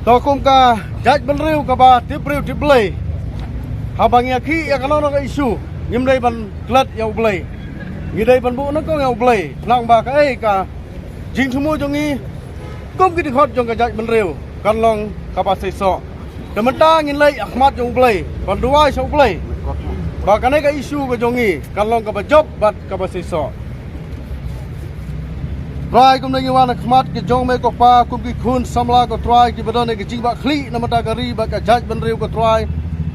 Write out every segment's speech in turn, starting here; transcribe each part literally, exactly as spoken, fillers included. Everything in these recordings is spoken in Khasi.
To kum ka jaitbynriew kaba tip briew tip Blei, haba ngi ïakhih ïa kano kano ka issue, ngim dei ban klet ïa U Blei. Ngi dei ban buh nyngkong ïa U Blei, khnang ba kaei ka jingthmu jong ngi kum ki dkhot jong ka jaitbynriew kan long kaba seisoh. Te mynta ngin leit ha khmat jong U Blei ban duwai sha U Blei ba kane ka issue ka jong ngi kan long kaba jop bad kaba seisoh. Trai, kumne ngi wan ha khmat ka jong me ko Pa, kum ki khun samla ko Trai, kiba don ha ka jingbakla na ka bynta ka ri bad ka jaitbynriew ko Trai.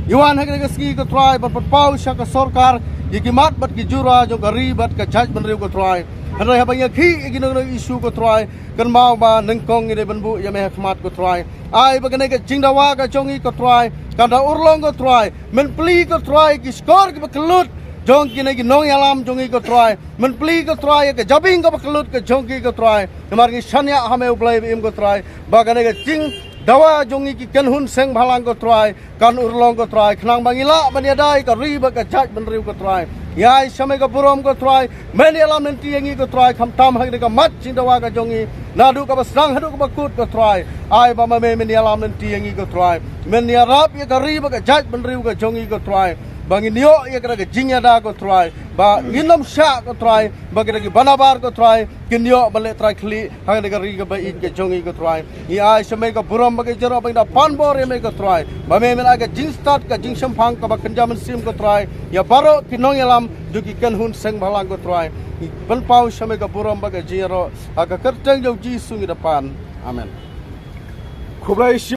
Ngi wan ha kane ka sngi ko Trai ban pynpaw sha ka sorkar ïa ki mat bad ki jura jong ka ri bad ka jaitbynriew ko Trai. Hynrei haba ngi ïakhih ïa kino kino ki issue ko Trai, kynmaw ba nyngkong ngi dei ban buh ïa me ha khmat ko Trai. Ai ba kane ka jingdawa ka jong ngi ko Trai kan da urlong ko Trai. Men plie ko Trai ki shkor kiba kyllut jong kine ki nongïalam jong ngi ko Trai. Men plie ko Trai ïa ka jabieng kaba kyllut ka jong ki ko Trai. Namar ngi shaniah ha me U Blei ba im ko Trai ba kane ka jingdawa jong ngi ki kynhun seng bhalang ko Trai kan urlong ko Trai, khnang ba ngi lah ban ïada ïa ka ri bad ka jaitbynriew ko Trai. Ngi ai sha me ka burom ko Trai, men ïalam lynti ïa ngi ko Trai, khamtam ha kane ka mat jingdawa ka jong ngi, naduh kaba sdang haduh kaba kut ko Trai. Ai ba ma me men ïalam lynti ïa ngi ko Trai, men ïarap ïa ka ri bad ka jaitbynriew ka jong ngi ko Trai, ba ngin ïoh ïa kata ka jingïada ko Trai, ba ngin ym shah ko Trai ba kita kiba nabar ko Trai kin ïoh ban leh trai khlieh ha kane ka ri kaba ïeit ka jong ngi ko Trai. Ngi ai sha me ka burom bad ka jingïaroh ba ngi da pan bor ïa me ko Trai, ba me men ai ka jingstad ka jingshemphang kaba kynja mynsiem ko Trai ïa baroh ki nongïalam jong ki kynhun seng bhalang ko Trai. Ngi pynpaw sha me ka burom bad ka jingïaroh ha ka kyrteng jong U Jisu ngi da pan. Amen. Khublei